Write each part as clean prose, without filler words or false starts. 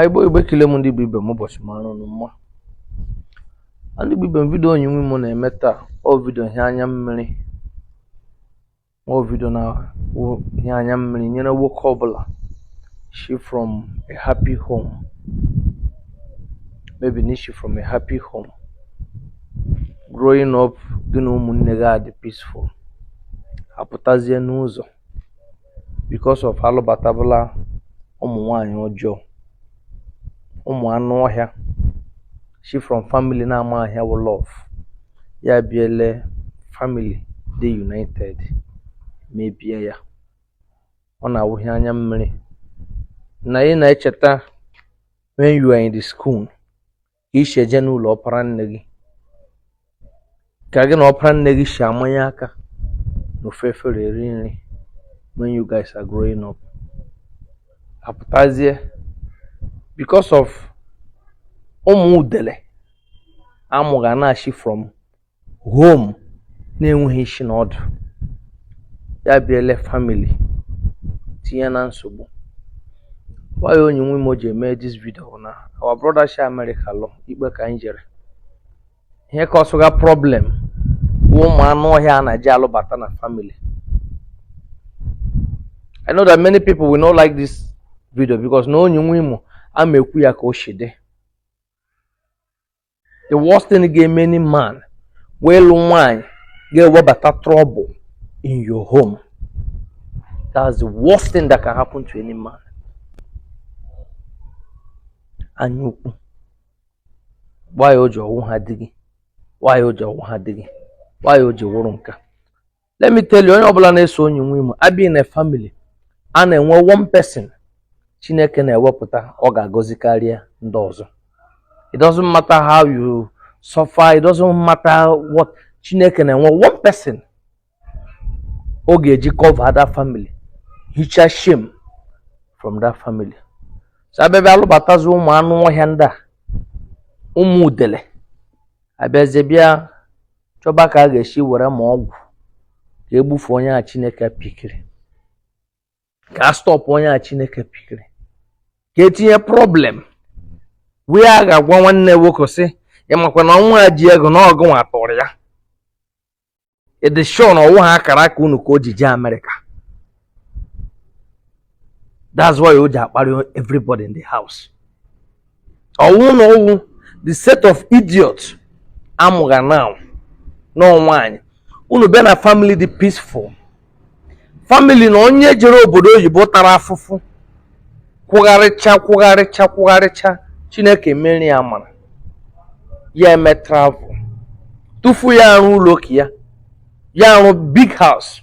Igbo Igbo, ekele m ndị Igbo ibe m. Ụbọchị mara unu mma. Ndị Igbo ibe m, video onye nwe m na-eme taa, ọ video ihe anya mmiri, ọ video na ihe anya mmiri nyere nwoke ọbụla shi from a happy home, maybe nishi from a happy home, growing up, gị na ụmụnne gị adị peaceful, apụtazie n'ụzọ because of alụbatabụla ụmụ nwanyị ọjọọ, ụmụ anụ ọhịa shi from family na-ama ahịa wụ love ya biele family dị united, mebie ya. Ọ na-awụghị anya mmiri na ị na-echeta when you are in the school, ka isi eje n'ụlọ ọpara nne gị, ka gị na ọpara nne gị si amanye aka n'ofe efere eri nri when you guys are growing up, apụtazie because of ụmụ udele amụga na-achị from home na-enweghị isi na ọdụ, ya biele family tinye na nsogbu. Why onye nwe m ji eme this video na our brother shi America lọ ikpe ka anyị jere ihe ka ọsụga problem bụ ụmụ anụ ọhịa a na-eji alụbata na family. I know that many people will not like this video because na onye nwe Imo ama ekwu ya ka o si dị. The worst thing ga-eme any man wee lụ nwaanyị ga-ewebata trouble in your home. That's the worst thing that can happen to any man. Anya ukwu, why o ji ọwụ ha di gị? Why o ji ọwụ ha di gị? Why o ji wụrụ nka? Let me tell you, onye ọbụla na-eso onye nwe Imo abịa in a family, a na-enwe one person Chineke na-ewepụta, ọ ga-agọzi karịa ndị ọzọ. It doesn't matter how you suffer, it doesn't matter what. Chineke na-enwe one person ọ ga-eji cover that family, hichaa shame from that family. So abịa bịa alụbatazi ụmụ anụ ọhịa ndị a, ụmụ udele, abịazie bịa chọba ka a ga-esi were ma ọgwụ ka egbufe onye a Chineke pikiri, ka a stop onye a Chineke pikiri, ka etinye problem wee a ga-agwa nwanne nwoke sị ya makwa na ọnwa a ji ego na ọgụ nwa tụrụ ya. Ịdị sure na ọwụ ha akara aka unu ka o ji jee Amerịka? That's why o ji akparị everybody in the house. Ọwụ na ọwụ the set of idiots amụga now nọ nwaanyị unu bịa na family dị peaceful, family na onye jere obodo oyibo tara afụfụ, kwụgharịcha, kwụgharịcha, kwụgharịcha, Chineke meri ya mara ya eme travel, tufu ya arụ ụlọ ka ya ya arụ big house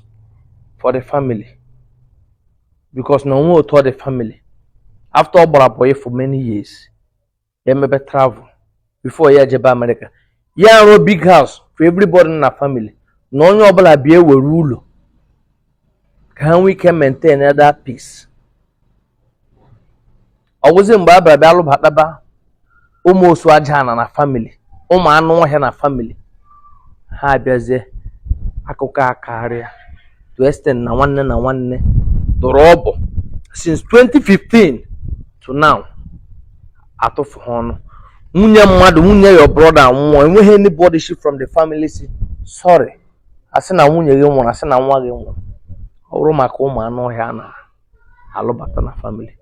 for the family, because na onwe otu ọ dị family after ọ gbara boy for many years, ya emebe travel before ya jebe America, ya arụ big house for everybody na family, na onye ọbụla bịa ewere ụlọ ka ha nwee ike maintain that peace. Ọ bụzi mgbe a bịara bịa alụbataba ụmụ osu aja ana na family, ụmụ anụ ọhịa na family, ha abịazie akụkọ akarịa to extent na nwanne na nwanne dụrụ ọbụ since 2015 to now, atụfu ha ọnụ. Nwunye mmadụ, nwunye your brother nwụọ, enweghị anybody shi from the family si sorry, asị na nwunye gị nwụrụ, asị na nwa gị nwụrụ. Ọ bụrụ maka ụmụ anụ ọhịa a na-alụbata na family,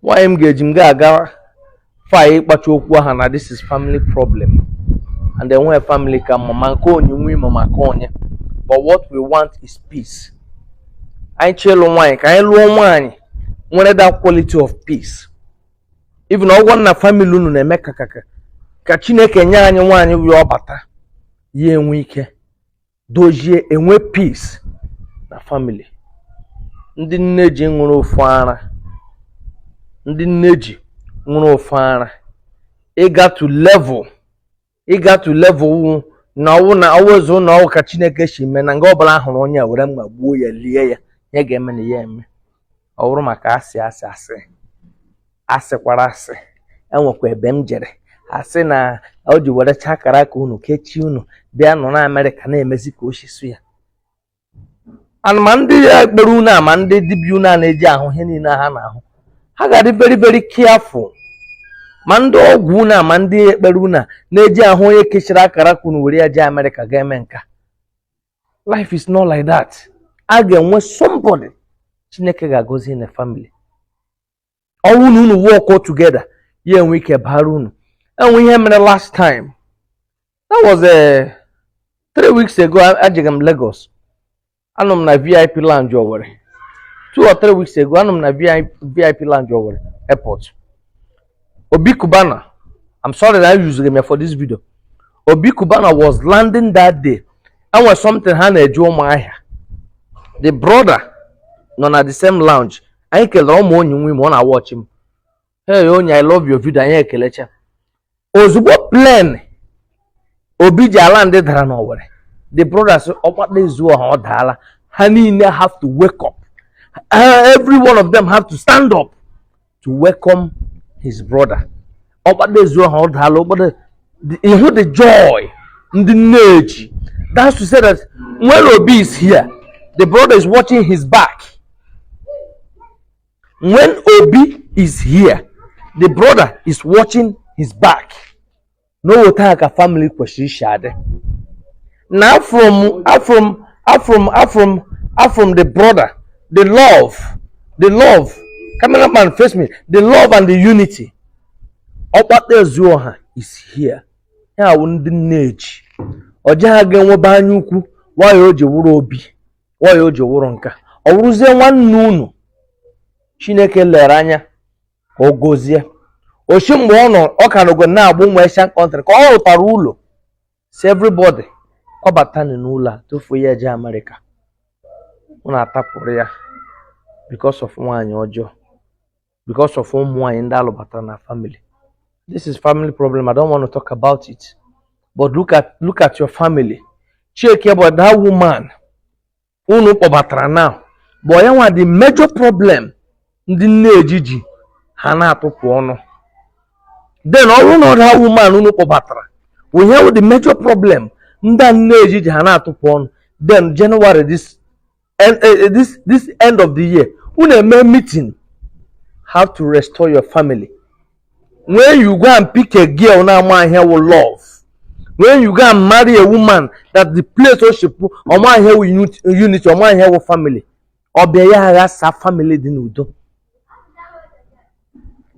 nwaanyị m ga-eji m ga-aga fa ịkpacha okwu ahụ na this is family problem and enweghị family ka mma, ma nke onye nwe ma maka onye. But what we want is peace. Anyị chọọ ịlụ nwaanyị, ka anyị lụọ nwaanyị nwere that quality of peace. Even ọgwọ na family unu na-eme kakaka, ka Chineke nye anyị nwaanyị wee ọbata ya enwe ike dozie, enwe peace na family. Ndị nne ji ṅụrụ ofu ara, ndị nne ji ṅụrụ ofu ara, ịga to level, ịga to level wụ na ọwụ na ọwụzụ na ọwụ ka Chineke si mee na nga ọbụla ahụrụ onye a were mma gbuo ya, lie ya, ihe ga-eme na ya eme. Ọ bụrụ maka asị, asị, asị, asịkwara asị, enwekwa ebe m jere asị na o ji were akara aka unu kechie unu bịa nọ na Amerịka na-emezi ka o si su ya. And ma ndị ekpere unu a, ma ndị dibịa unu a na-eji ahụ ihe niile ha na-ahụ, Ha ga-adị very, very careful. Ma ndị ọgwụ unu a, ma ndị ekpere unu a na-eji ahụ onye kechiri akara kwunu were ya jee Amerịka ga-eme nka. Life is not like that. A ga-enwe somebody Chineke ga-agọzi in a family. Ọnwụ na unu work all together, ya enwe ike bara unu. Enwe ihe mere last time, that was 3 weeks ago. Ejega m Lagos, anọ m na VIP lounge Owerri. 2 or 3 weeks ago, anọ m na VIP lounge Owerri airport. Obi Cubana, I'm sorry that I used him for this video. Obi Cubana was landing that day. Enwe something ha na-eje Ụmụahịa. The brother nọ na the same lounge. Anyị kelere ụmụ onyi nwe m, ọ na-watch m. "Hey onye, I love your video." Anyị ekelecha. Ozugbo plane Obi ji ala ndị dara n'Owerri, the brothers, ọkpata ezu ọha, ọ daala. Ha niile have to wake up. Every one of them have to stand up to welcome his brother. Ọkpata ezu ọha, ọ daala. Ọkpata ịhụ the joy ndị nneji. That's to say that when Obi is here, the brother is watching his back. When Obi is here, the brother is watching his back. N'otu a ka family kwesịrị isi adị. Na from the brother, the love, the love, cameraman, face me, the love and the unity. Ọkpata Ezuọha is here. Ya wụ ndị nneji ọja ha ga-enwebe anya ukwu. Nwayọ o ji wụrụ Obi, nwayọ o ji wụrụ nka, ọ wụrụzie nwanne unu. Chineke lere anya ka ọ gozie ochi mgbe ọ nọ, ọ ka nọgo na-agba ụmụ Asian country ka ọ rụtara ụlọ, si everybody kwabatani n'ụlọ a, tufuo ya eje Amerịka. Unu atapụrụ ya because of nwaanyị ọjọọ, because of ụmụ nwaanyị ndị alụbatara na family. This is family problem. I don't want to talk about it, but look at your family. Check about that woman unu kpọbatara now. But ya nwa the major problem ndị nne ejiji ha na-atụpụ ọnụ. Then ọ bụrụ na that woman unu kpọbatara we hear the major problem ndị a nne ejiji ha na-atụpụ ọnụ, then January this end, this end of the year, unu eme meeting how to restore your family. When you go and pick a girl na-ama ihe wụ love, when you go and marry a woman that the place o shipụ ọma ihe wụ unity, ọma ihe wụ family, ọbịa ya aghasa family dị n'udo,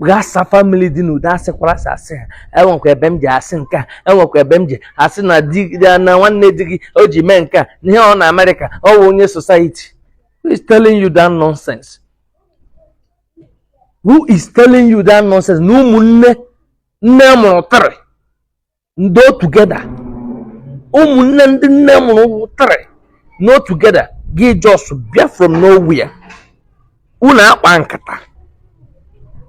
ghasa family dị n'udo. Asịkwara asị, asị ha enwekwa ebe m ji asị nke a, enwekwa ebe m ji asị na di na nwanne di gị o ji mee nke a n'ihe ọ na Amerịka, ọ wụ onye society. Who is telling you that nonsense? Who is telling you that nonsense? Na ụmụnne nne mụrụ three ndo together, ụmụnne ndị nne mụrụ three no together, gị just bịa from nowhere, unu akpa nkata,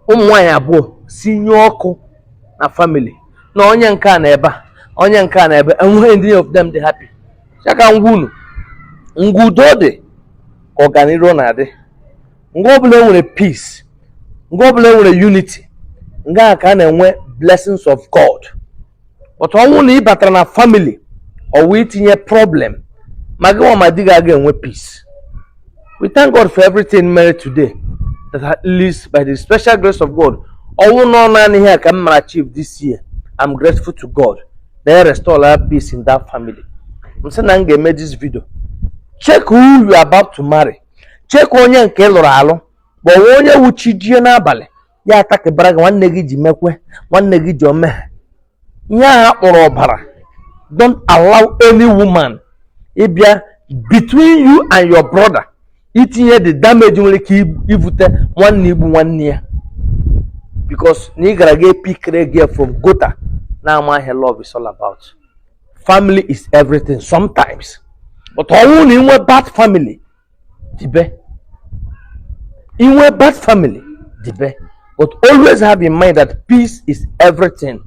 ụmụ nwaanyị abụọ sinye ọkụ na family, na onye nke a na ebe a, onye nke a na ebe, enweghị ndị of them dị happy. Chaka ngwa unu, ngwa udo dị ka ọganiru na-adị. Ngwa ọbụla enwere peace, ngwa ọbụla enwere unity, nga a ka a na-enwe blessings of God. But ọnwụ na ị batara na family ọwụ itinye problem, ma gị nwa ma di gị aga enwe peace. We thank God for everything mere today, that at least by the special grace of God, ọnwụ nọ naanị ihe a ka m mara achieve this year. I'm grateful to God na e restore our peace in that family. M sị na m ga-eme this video. Check who you are about to marry. Check onye nke ị lụrụ alụ, kpọwa onye wuchi jie n'abalị ya atakịbara gị nwanne gị ji mekwe nwanne gị ji ome ihe ahụ akpọrọ ọbara. Don't allow any woman ịbịa between you and your brother itinye the damage nwere ike ibute nwanne igbu nwanne ya, because na ị gara ga pickere gị from gutter na-ama ihe love is all about. Family is everything sometimes, but ọnwụ na inwe bad family dibe, inwe bad family dibe. But always have in mind that peace is everything,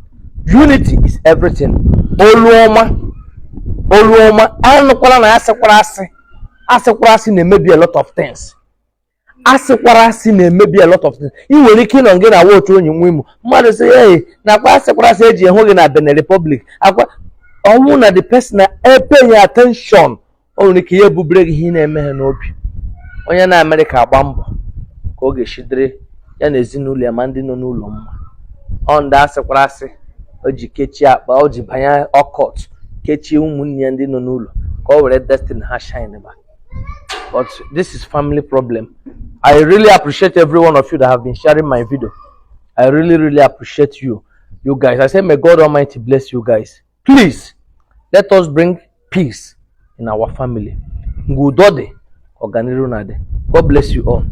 unity is everything. Olu ọma, olu ọma. Anụkwala na asịkwara asị, asịkwara asị na-emebi a lot of things. Asịkwara asị na-emebi a lot of things. Ị nwere ike ịnọ gị na watch onye nwe imo mmadụ sị, "Ee, na akwa asịkwara asị eji ehụ gị na Benin Republic." Akwa ọnwụ na the person na pay attention, o nwere ike ya ebubere gị ihe ị na-eme ha n'obi. Onye na Amerịka agba mbọ ka ọ ga-esi dịrị. Ya na ezinụlọ ya ma ndị nọ n'ụlọ mma. Ọ ndị asịkwara asị o ji kechie akpa, o ji banye occult, kechie ụmụnne ya ndị nọ n'ụlọ ka o were destiny ha shine ba. But this is family problem. I really appreciate every one of you that have been sharing my video. I really, really appreciate you guys. I say may God Almighty bless you guys. Please let us bring peace in our family. Mgbe udo dị, ọganiru na-adị. God bless you all.